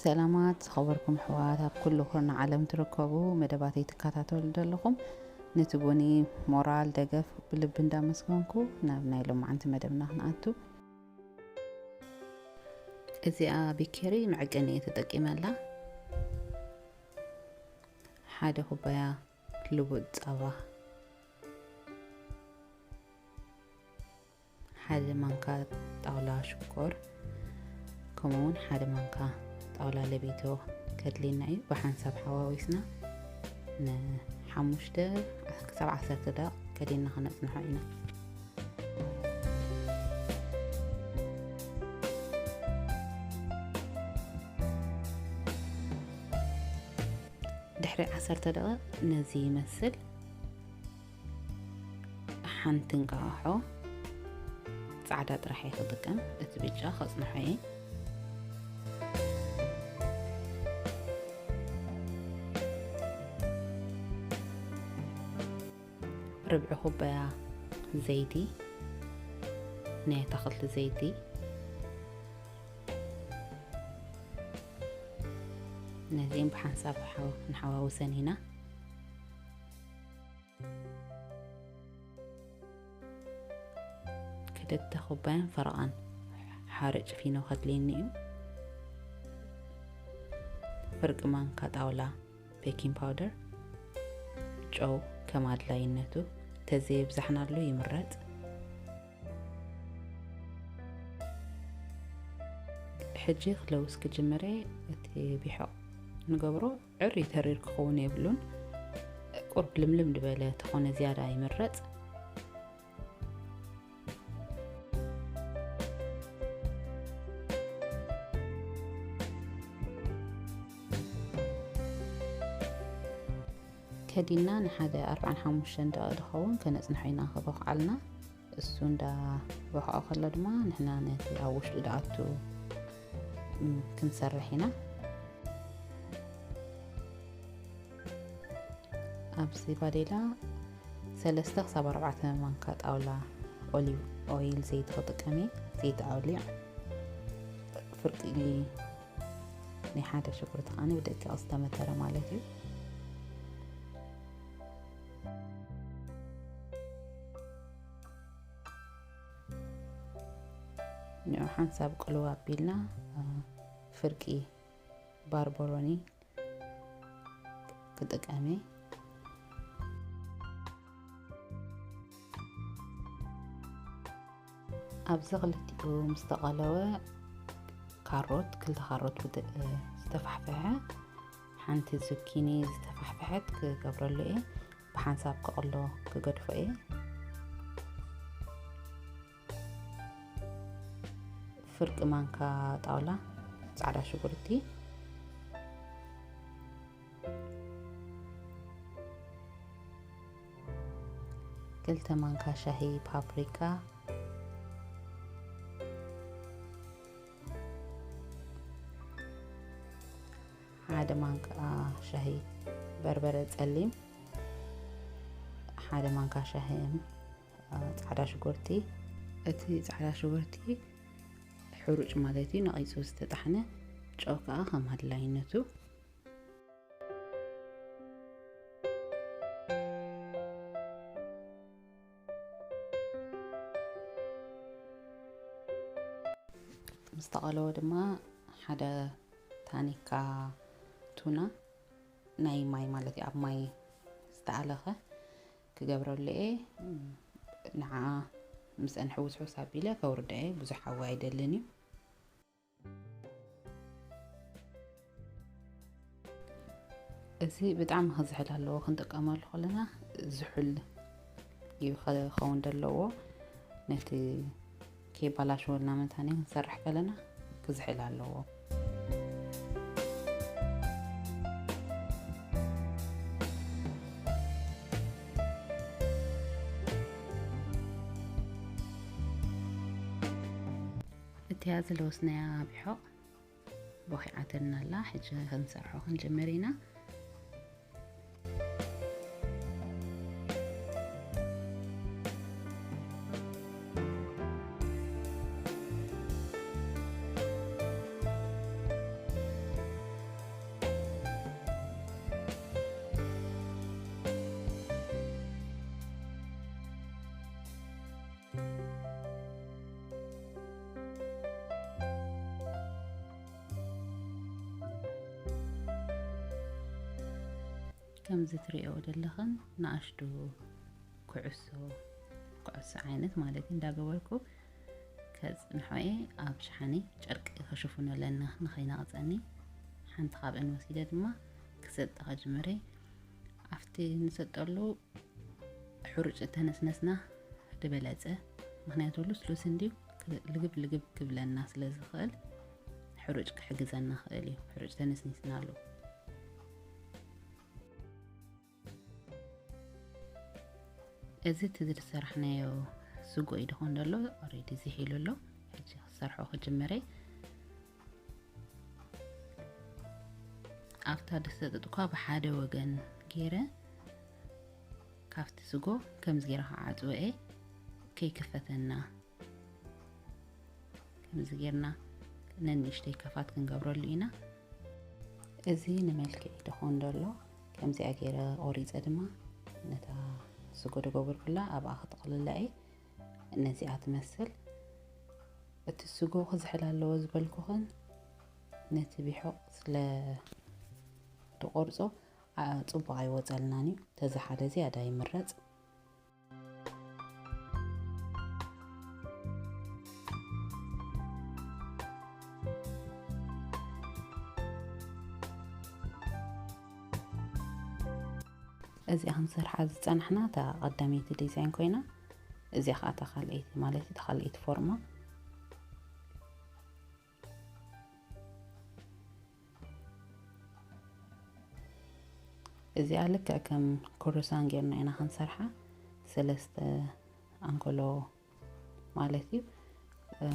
ሰላማት ዝኸበርኩም ኣሕዋት ኣብ ኩሉ ኩርናዕ ዓለም ትርከቡ መደባተይ ትከታተሉ ዘለኹም፣ ነቲ ጎኒ ሞራል ደገፍ ብልቢ እንዳመስገንኩ ናብ ናይ ሎማዓንቲ መደብና ክንኣቱ። እዚኣ ቤከሪ መዐቀኒ እየ ተጠቂመላ። ሓደ ኩባያ ልቡጥ ጸባ፣ ሓደ ማንካ ጣውላ ሽኮር፣ ከምኡውን ሓደ ማንካ ጣውላ ለቢቶ ከድልየና እዩ። ብሓንሳብ ሓዋዊስና ንሓሙሽተ ክሳብ ዓሰርተ ደቂቕ ከዲና ከነጽንሖ ኢና። ድሕሪ ዓሰርተ ደቂቕ ነዚ ይመስል። ሓንቲ እንቃቕሖ ጻዕዳ ጥራሕ እየ ክጥቀም፣ እቲ ብጫ ከጽንሖ እየ። ርብዒ ኩባያ ዘይቲ፣ ናይ ኣታኽልቲ ዘይቲ። ነዚኦም ብሓንሳብ ሓው-፣ ንሓዋውሰን ኢና። ክልተ ኩባያን ፈረቓን ሓርጭ ፊኖ ከድልየኒ እዩ። ፍርቂ ማንካ ጣውላ ቤኪንግ ፓውደር፣ ጨው ከም ኣድላይነቱ፣ ተዘየብዛሕናሉ ይምረጽ። ሕጂ ክለውስ ክጅምር እየ። እቲ ቢሖቕ ንገብሮ ዕርይ ተሪር ክኸውን የብሉን። ቁርብ ልምልም ዝበለ ተኾነ ዝያዳ ይምረጽ። ከዲና ንሓደ ኣርባዓን ሓሙሽተን ደቂቕ ዝኸውን ከነጽንሖ ኢና ክቦኽዓልና። እሱ እንዳ ቦኽዖ ከሎ ድማ ንሕና ነቲ ኣብ ውሽጡ ዝኣቱ፣ ም፣ ክንሰርሕ ኢና። ኣብዚ ባዴላ ሰለስተ ክሳብ ኣርባዕተ ማንካ ጣውላ ኦሊቭ ኦይል ዘይቲ ክጥቀም እየ። ዘይቲ ኣውሊዕ፣ ፍርቂ ናይ ሓደ ሽጉርቲ ከኣ ብደቂቕ ዝተመተረ ማለት እዩ። ንዑ ሓንሳብ ቅልው ኣቢልና፣ እ፣ ፍርቂ ባርበሮኒ ክጥቀም እየ። ኣብዚ ክልቲኡ ምስ ተቐለወ ካሮት፣ ክልተ ካሮት ብድ-፣ ዝተፋሕፈሐ፣ ሓንቲ ዙኪኒ ዝተፋሕፈሐት ክገብረሉ እየ። ብሓንሳብ ክቕሎ ክገድፎ እየ። ፍርቂ ማንካ ጣውላ ጻዕዳ ሽጉርቲ፣ ክልተ ማንካ ሻሂ ፓፕሪካ፣ ሓደ ማንካ ሻሂ በርበረ ጸሊም፣ ሓደ ማንካ ሻሂ ጻዕዳ ሽጉርቲ። እቲ ጻዕዳ ሽጉርቲ ሕሩጭ ማለት እዩ፣ ነቒጹ ዝተጣሕነ። ጨው ከኣ ከም ኣድላይነቱ። ምስ ተቐለወ ድማ ሓደ ታኒካ ቱና ናይ ማይ ማለት እዩ፣ ኣብ ማይ ዝተኣለኸ ክገብረሉ እየ። ንዓ ምስአን ሕውስ ሕውስ ኣቢለ ከውርዳ እየ፣ ብዙሕ ሓዊ ኣይደልን እዩ። እዚ ብጣዕሚ ክዝሕል ኣለዎ፣ ክንጥቀመሉ ከለና ዝሑል እዩ ክኸውን ዘለዎ። ነቲ ከይባላሸወልና መታኒ ክንሰርሕ ከለና ክዝሕል ኣለዎ። እቲኣ ዝለወስናያ ቢሖቕ ቦኺዓትልና ኣላ። ሕጂ ክንሰርሖ ክንጅምር ኢና። ከምዚ ትሪኦ ዘለኽን ንኣሽቱ ኩዕሶ ኩዕሶ ዓይነት ማለት እንዳገበርኩ ከፅንሖ እየ። ኣብ ሸሓኒ ጨርቂ ክሽፍኖ ኣለና ንኸይነቕፀኒ። ሓንቲ ካብአን ወሲደ ድማ ክሰጠ ከጅምረ። ኣብቲ ንሰጠሉ ሕሩጭ ተነስነስና ዝበለፀ፣ ምክንያቱ ልስሉስ እንዲዩ ልግብ ልግብ ክብለና ስለ ዝኽእል ሕሩጭ ክሕግዘና ክእል እዩ። ሕሩጭ ተነስኒስናሉ። እዚ እቲ ዝሰራሕናዮ ስጎ እዩ ድኾን ዘሎ። ኦሬዲ ዝሒሉ ኣሎ። ሕጂ ክሰርሖ ክጅምረ። ኣብታ ድስቲ ጥጥኳ ብሓደ ወገን ገይረ ካብቲ ስጎ ከምዚ ገይረ ክዓፅወ እየ። ከይክፈተና ከምዚ ጌርና ነንእሽተይ ከፋት ክንገብረሉ ኢና። እዚ ንመልክዕ ይደኾን ደሎ። ከምዚኣ ገይረ ቆሪፀ ድማ ነታ ስጎ ደጎብርኩላ ኣብኣ ክጥቕልላ እየ። ነዚኣ ትመስል። እቲ ስጎ ክዝሕል ኣለዎ ዝበልኩኽን ነቲ ቢሖቕ ስለ ትቆርጾ ኣ- ጽቡቕ ኣይወጸልናን እዩ። ተዝሓለ ዝያዳ ይምረጽ። እዚኣ ክንሰርሓ ዝጸናሕና እታ ቀዳመይቲ ዲዛይን ኮይና፣ እዚኣ ከዓ እታ ካልኣይቲ ማለት እዩ፣ እታ ካልኣይቲ ፎርማ። እዚኣ ልክዕ ከም ኩርሳን ጌርና ኢና ክንሰርሓ። ሰለስተ ኣንጎሎ ማለት እዩ።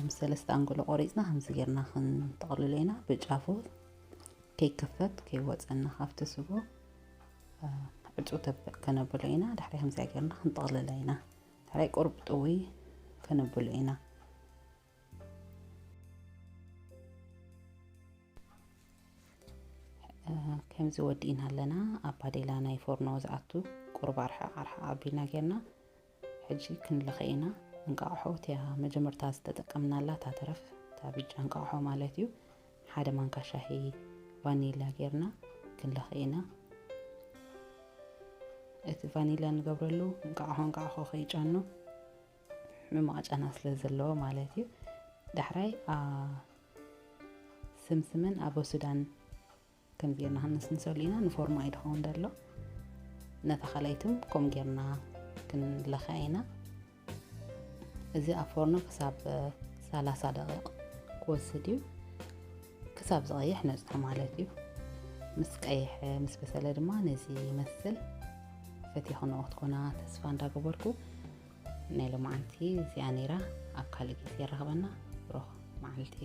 ምስ ሰለስተ ኣንጎሎ ቆሪፅና ከምዚ ጌርና ክንጠቕልሎ ኢና። ብጫፉ ከይክፈት ከይወፀና ካብቲ ስጎ ዕፁ ተብዕ ከነብሎ ኢና። ዳሕራይ ከምዚኣ ጌርና ክንጠቕልላ ኢና። ዳሕራይ ቁርብ ጥውይ ከነብሎ ኢና። ከምዚ ወዲእና ኣለና። ኣብ ባዴላ ናይ ፎርኖ ዝኣቱ ቁሩብ ኣርሓቕ ኣርሓቕ ኣቢልና ጌርና ሕጂ ክንለኸ ኢና። እንቃቕሖ እቲያ መጀመርታ ዝተጠቀምናላ እታ ተረፍ እታ ብጫ እንቃቕሖ ማለት እዩ። ሓደ ማንካ ሻሂ ቫኒላ ጌርና ክንለኸ ኢና። እቲ ቫኒላ ንገብረሉ እንቃቕሖ እንቃቕሖ ከይጨኑ ሕማቕ ጨና ስለ ዘለዎ ማለት እዩ። ዳሕራይ ስምስምን ኣቦ ሱዳን ከም ጌርና ክንስንሰሉ ኢና። ንፎርማ እዩ ድኸውን ደሎ። ነታ ካልኣይትም ከም ጌርና ክንለኸያ ኢና። እዚ ኣብ ፎርኖ ክሳብ ሰላሳ ደቂቕ ክወስድ እዩ። ክሳብ ዝቐይሕ ነፅቶ ማለት እዩ። ምስ ቀይሐ ምስ በሰለ ድማ ነዚ ይመስል። ፈቲኹ ንኦ ክትኮና ተስፋ እንዳገበርኩ ናይ ሎማዓንቲ እዚኣ ነይራ። ኣብ ካልእ ግዜ ይራኸበና። ብሩኽ መዓልቲ።